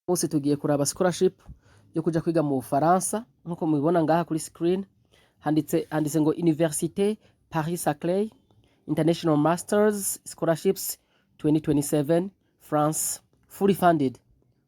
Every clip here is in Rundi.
Munsi tugiye kuraba scholarship yo kuja kwiga mu Bufaransa. Nkuko mubibona ngaha kuri screen, handitse ngo "Université Paris Saclay International Masters Scholarships 2027 France fully funded".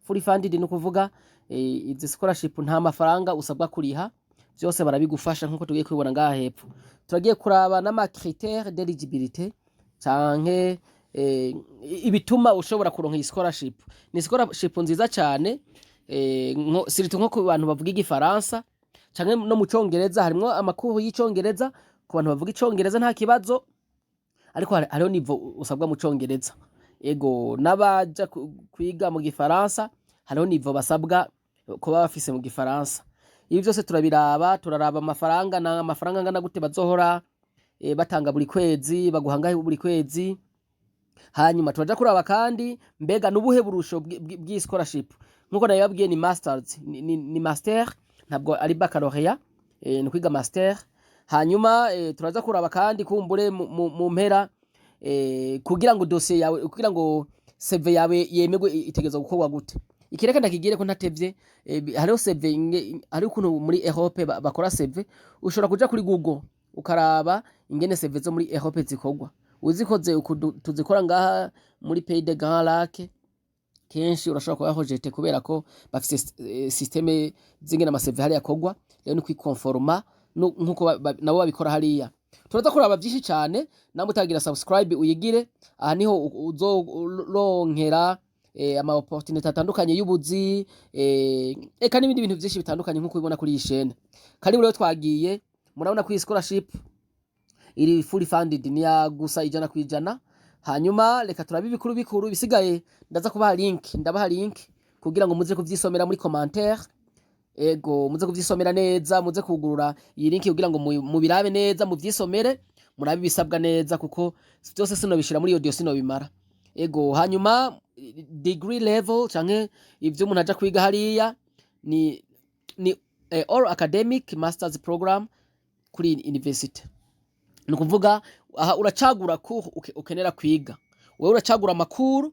Fully funded ni ukuvuga izi scholarship nta mafaranga usabwa kuriha, vyose barabigufasha, nkuko tugiye kubibona ngaha hepfo. Turagiye kuraba n'ama critères d'éligibilité canke ibituma ushobora kuronka iyi scholarship. Ni scholarship nziza cane, surtout nko ku bantu bavuga igifaransa canke no mu congereza. Harimwo amakuru y'icongereza ku bantu bavuga icongereza, nta kibazo, ariko hariho niveau usabwa mu congereza. Ego, n'abaja kwiga mu gifaransa hariho niveau basabwa kuba bafise mu gifaransa. Ibi vyose turabiraba. Turaraba amafaranga, na amafaranga angana gute bazohora batanga buri kwezi, baguha angahe buri kwezi. Hanyuma turaja kuraba kandi mbega nubuhe burusho bw'iyi scholarship. Nkuko nabibabwiye, ni masters, ni master, ntabwo ari baccalauréat, ni kwiga master. Hanyuma turaza kuraba kandi kumbure mu mpera, kugira ngo dossier yawe, kugira ngo CV yawe yemegwe, itegerezwa gukorwa gute. Ikireka ndakigire ko ntatevye, hariho CV, hariho ukuntu muri Europe bakora CV. Ushobora kuja kuri Google ukaraba ingene CV zo muri Europe zikorwa. Uzikoze uku tuzikora ngaha muri Pays des Grands Lacs, kenshi urashobora kuba rejeté, kubera ko bafise système z'ingene ama CV hariya akorwa. Rero ni kwikonforma nkuko nabo babikora hariya. Turaza kuraba vyinshi cane. Namwe utagira subscribe, uyigire. Aha niho uzoronkera ama opportunité atandukanye y'ubuzi, eka n'ibindi bintu vyinshi bitandukanye, nkuko ubibona kuri iyi chaîne. Karibu rero, twagiye. Murabona ko iyi scholarship iri fully funded, ni ya gusa 100%. Hanyuma reka turabe ibikuru bikuru. Ibisigaye ndaza kubaha link, ndabaha link kugira ngo muze kuvyisomera muri commentaire. Ego, muze kuvyisomera neza, muze kugurura iyi link kugira ngo mubirabe neza, muvyisomere, murabe ibisabwa neza, kuko vyose sinobishira muri audio, sinobimara. Ego, hanyuma degree level canke ivyo umuntu aja kwiga hariya ni all academic masters program kuri university. Ni ukuvuga aha uracagura cours ukenera kwiga wewe, uracagura amakuru,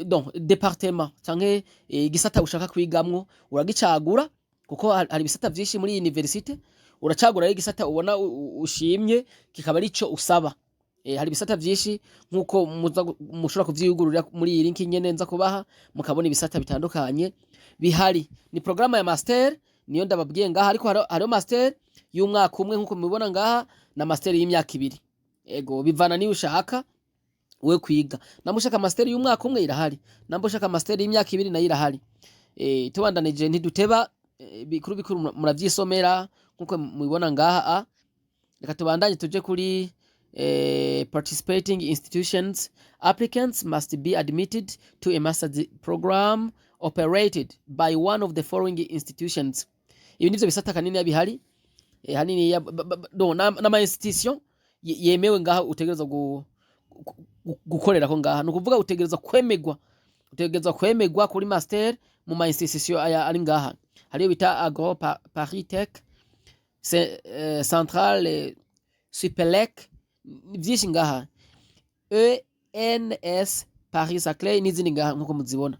donc département canke igisata ushaka kwigamwo uragicagura, kuko hari ibisata vyinshi muri university. Uracagura rero igisata ubona ushimye, kikaba arico usaba. Hari ibisata vyinshi, nkuko mushobora kuvyiyugururira muri iyi link nyene nza kubaha, mukabona ibisata bitandukanye bihari. Ni programme ya master, niyo ndababwiye ngaha, ariko hariho master y'umwaka umwe, nkuko mubibona ngaha, na master y'imyaka 2. Ego, bivana niyo ushaka we kwiga. Namba ushaka master y'umwaka umwe irahari, namba ushaka master y'imyaka 2 nayo irahari. Tubandanije, ntiduteba, bikuru bikuru muravyisomera nkuko mubibona ngaha. Reka tubandanye tuje kuri participating institutions. Applicants must be admitted to a master's program operated by one of the following institutions. Ibi nivyo bisata kanini bihari, hanini ya, no, n'ama institution yemewe ngaha utegerezwa gukorerako ngaha. Ni ukuvuga utegerezwa kwemegwa kuri master mu ma institution aya ari ngaha. Hariyo bita Agro Paris Tech, Centrale Supelec, byinshi ngaha, ENS Paris Saclay n'izindi ngaha nkuko muzibona.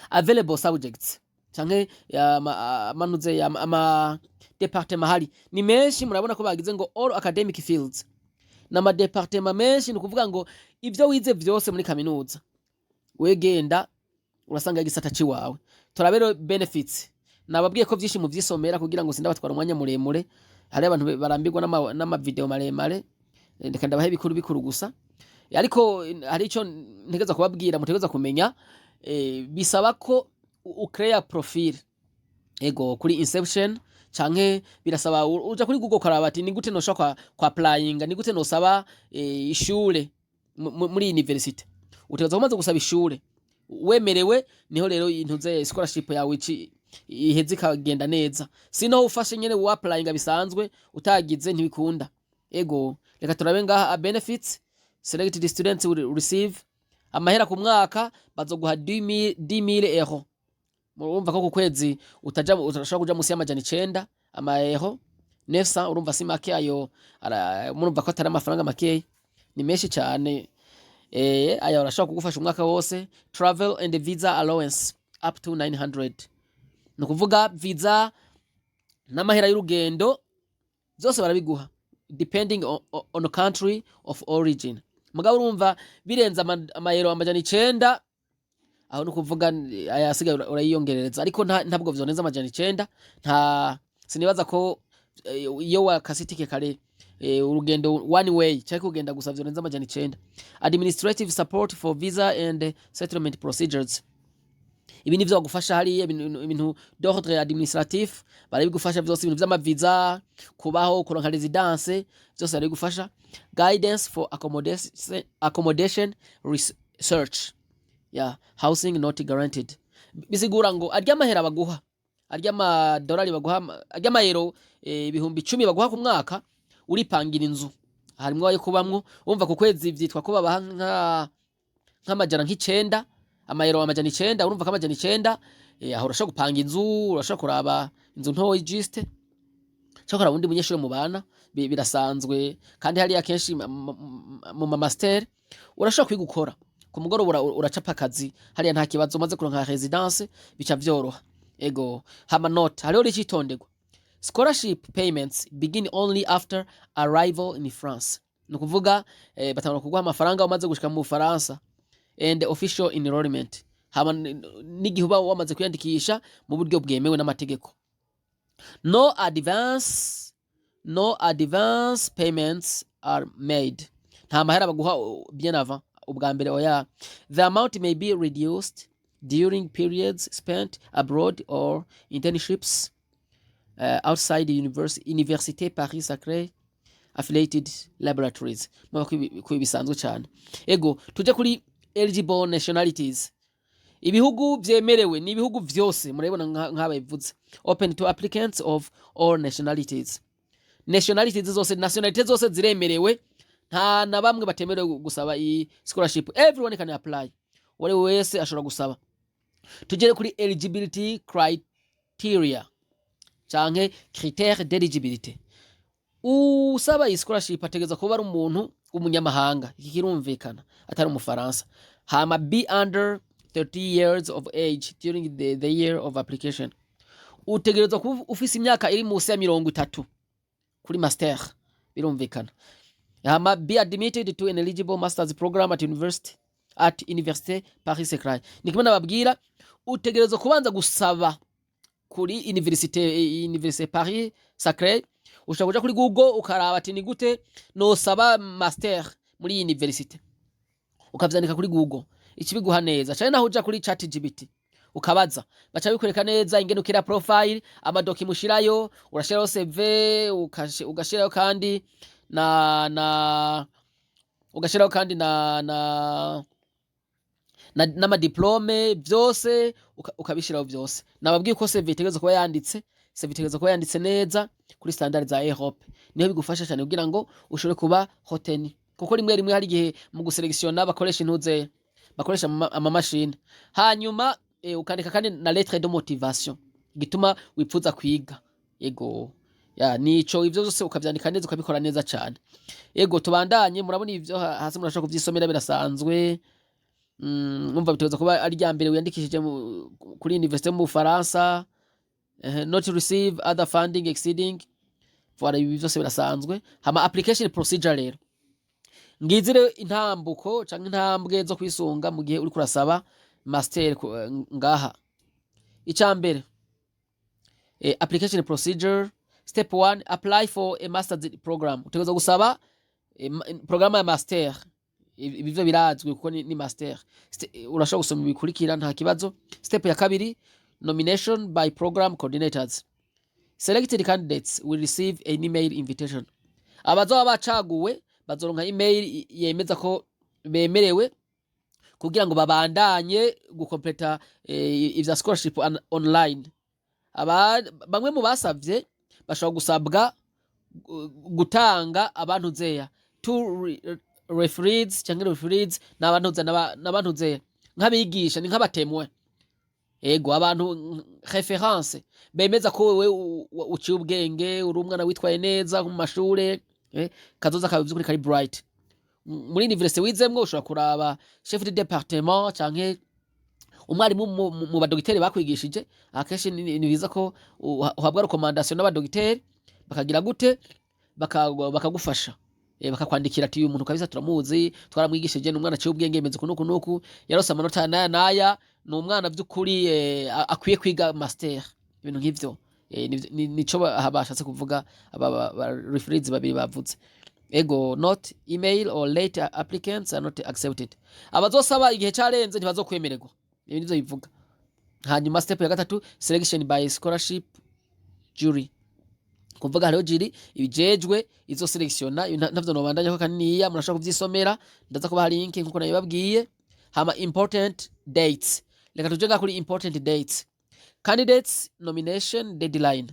Available subjects canke amanuze ama département hari ni menshi. Murabona ko bagize ngo "all academic fields", n'ama département menshi. Ni ukuvuga ngo ivyo wize vyose muri kaminuza, wegenda urasanga igisata ciwawe. Turabe rero benefits. Nababwiye ko vyinshi muvyisomera kugira ngo sindabatwara umwanya muremure. Hari abantu barambirwa n'ama video maremare. Reka ndabahe bikuru bikuru gusa. Ariko hari ico ntegeza kubabwira, mutegeza kumenya: bisaba ko ucrea profile, ego, kuri Inception, canke birasaba uja kuri Google ukaraba ati: "Ni gute noshobora kwa applyinga? Ni gute nosaba ishure muri university?" Utegerezwa kumaze gusaba ishure wemerewe, niho rero intuze scholarship yawe ici iheze ikagenda neza. Sino ufashe nyene wa applyinga bisanzwe utagize, ntibikunda. Ego, reka turabe ngaha a benefits selected students will receive. Amahera ku mwaka bazoguha 10,000 euro. Murumva ko ku kwezi utaja, utashobora kuja musi y'900 amaeuro 900. Urumva si make ayo. Murumva ko atari amafaranga makeya, ni menshi cyane. Aya arashobora kugufasha umwaka wose. Travel and visa allowance, up to 900. Ni ukuvuga visa n'amahera y'urugendo byose barabiguha, depending on country of origin. Mugabo urumva birenze amayero 900, aho ni ukuvuga ayasigaye urayiyongerereza, ariko ntabwo vyonenza 900. Nta sinibaza ko iyo wakase itike kare, urugendo one way cyangwa kugenda gusa, vyorenza 900. Administrative support for visa and settlement procedures, ibi nivyo bagufasha hariya, ibintu d'ordre administratif barabigufasha vyose, ibintu vy'amaviza, kubaho, kuronka residence, vyose barabigufasha. Guidance for accommodation research, yeah, housing not guaranteed. Bisigura ngo arya amahera baguha, arya amadolari baguha, arya amayero 10,000 baguha ku mwaka, uripangira inzu, harimwo ayo kubamwo. Wumva ku kwezi vyitwa ko babaha nka nk'amajana nk'icenda, amayero 900. Urumva ko 900, aho urashobora gupanga inzu, urashobora kuraba inzu ntoyi juste, cyangwa kuraba undi munyeshuri mubana, birasanzwe. Kandi hariya kenshi mu ma master urashobora kwiga ukora ku mugoroba, uracapa akazi hariya, nta kibazo. Umaze kuronka residence bica vyoroha. Ego, hama note, hariho n'icitonderwa: scholarship payments begin only after arrival in France. Ni ukuvuga batangura kuguha amafaranga umaze gushika mu Bufaransa, and official enrollment, hama n'igihe uba wamaze kwiyandikisha mu buryo bwemewe n'amategeko. No advance payments are made. Nta mahera baguha bien avant, ubwa mbere, oya. The amount may be reduced during periods spent abroad or internships outside the Université Paris Saclay affiliated laboratories. Murumva ko ibi bisanzwe cyane. Ego, tuje kuri eligible nationalities. Ibihugu vyemerewe ni ibihugu vyose, murabibona nk'ababivuze: open to applicants of all nationalities. Nationalities zose, nationalities zose ziremerewe, nta na bamwe batemerewe gusaba iyi scholarship. Everyone can apply, uwari we wese ashobora gusaba. Tugere kuri eligibility criteria canke critère d'éligibilité. Usaba iyi scholarship ategereza kuba ari umuntu w'umunyamahanga, iki kirumvikana, atari umufaransa. Hama be under 30 years of age during the year of application. Utegerezwa kuba ufise imyaka iri munsi ya 30 kuri master, birumvikana. Hama be admitted to an eligible masters program at Université Paris Saclay. Ni kimwe nababwira, utegerezwa kubanza gusaba kuri université Paris Saclay. Ushobora kuja kuri Google ukaraba ati: "Ni gute nosaba master muri iyi université?" Ukavyandika kuri Google, ikibiguha neza cane. Naho uja kuri ChatGPT ukabaza, baca bikwereka neza ingene ukira profile, ama documents ushirayo. Urashirayo CV, ugashirayo kandi na ugashiraho kandi na n'ama diplômes vyose, ukabishiraho vyose. Nababwiye ko CV itegerezwa kuba yanditse, CV itegerezwa kuba yanditse neza kuri standard za Europe. Niho bigufasha cyane kugira ngo ushobore kuba retenu, kuko rimwe rimwe hari igihe mu guselektiona bakoresha intuze, bakoresha amamashini. Hanyuma ukandika kandi na lettre de motivation, gituma wipfuza kwiga. Ego ya, nico, ivyo vyose ukavyandika neza, ukabikora neza cane. Ego, tubandanye. Murabona ivyo hasi, murashobora kuvyisomera, birasanzwe. Umva, bitegerezwa kuba ari rya mbere wiyandikishije kuri université mu Bufaransa, not to receive other funding exceeding. Voilà, ibi vyose birasanzwe. Hama application procedure rero, ngizi rero intambuko canke intambwe zo kwisunga mu gihe uriko urasaba master ngaha. Ica mbere, application procedure, step 1: apply for a master's program. Utegerezwa gusaba programme ya master. Ibi vyo birazwi kuko ni master. Urashobora gusoma ibikurikira, nta kibazo. Step ya kabiri, nomination by program coordinators. Selected candidates will receive an email invitation. Abazoba bacaguwe bazoronka email yemeza ko bemerewe kugira ngo babandanye gukompleta ivya scholarship online. Bamwe mu basavye bashobora gusabwa gutanga abantu zeya two referees cyangwa referees, n'abantu n'abantu zeya nk'abigisha, ni nk'aba témoins. Ego, abantu référence bemeza ko wewe uciye ubwenge, uri umwana witwaye neza mu mashure, kazoza kawe vy'ukuri kari bright. Muri université wizemwo ushobora kuraba chef de département canke Umwarimu mu badogiteri bakwigishije, akenshi ni biza ko uhabwa recommandation n'abadogiteri, bakagira gute? Bakagufasha, bakakwandikira ati: "Uyu muntu kabisa turamuzi, twaramwigishije, ni umwana aciye ubwenge, yemeze uku nuku nuku, yarose amanota naya naya, ni umwana vy'ukuri akwiye kwiga master." Ibintu nk'ivyo. Nico bashatse kuvuga aba ba referees babiri bavuze. Ego, not email or late applicants are not accepted. Abazosaba igihe carenze ntibazokwemererwa, ibi nivyo bivuga. Hanyuma step ya gatatu, selection by scholarship jury, kuvuga hariho jury ibijejwe izo selectiona. Ibi ntavyo nobandanya ko kaniniya, murashobora kuvyisomera, ndaza kubaha link nkuko nabibabwiye. Hama important dates, reka tuje ngaha kuri important dates. Candidates nomination deadline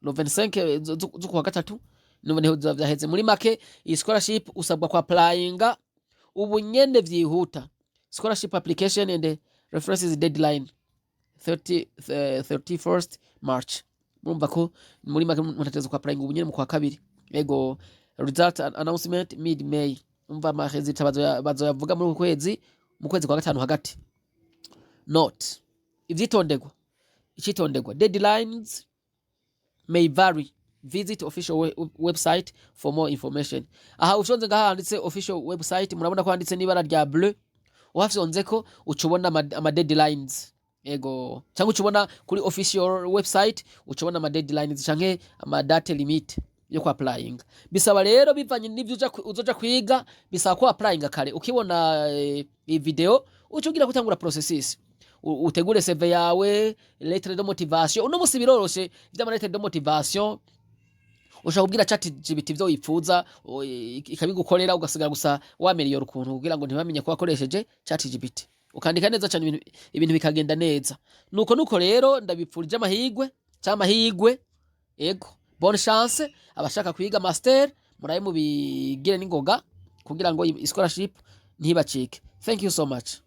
le 25 z'ukwa gatatu, niho bizoba vyaheze. Muri make, iyi scholarship usabwa ku applyinga ubu nyene vyihuta. Scholarship application and references deadline 30, 31st March. Murumva ko muri make mutegerezwa ku applyinga ubu nyene mu kwa kabiri. Ego, result announcement mid May. Umva, ama résultats bazoyavuga muri uku kwezi, mu kwezi kwa gatanu hagati. Note, ivyitonderwa, icitonderwa: deadlines may vary, visit official website for more information. Aha ushonze ngaha handitse official website, murabona ko handitse n'ibara rya bleu. Uhafyonzeko uca ubona ama deadlines. Ego, cyangwa uca ubona kuri official website, uca ubona ama deadlines canke ama date limite yo ku applying. Bisaba rero, bivanye n'ivyo uzoja kwiga, bisaba ko applying kare. Ukibona iyi video, uca ugira gutangura processus. Utegure CV yawe, lettre de motivation. Uno musi biroroshe vy'ama lettre de motivation, ushobora kubwira ChatGPT ivyo wipfuza, ikabigukorera, ugasigara gusa wameliyora ukuntu kugira ngo ntibamenye ko wakoresheje ChatGPT, ukandika neza cyane, ibintu bikagenda neza. Nuko rero ndabipfurije amahigwe cyangwa amahigwe. Ego, bonne chance abashaka kwiga master, murabe mubigire n'ingoga kugira ngo scholarship ntibacike. Thank you so much.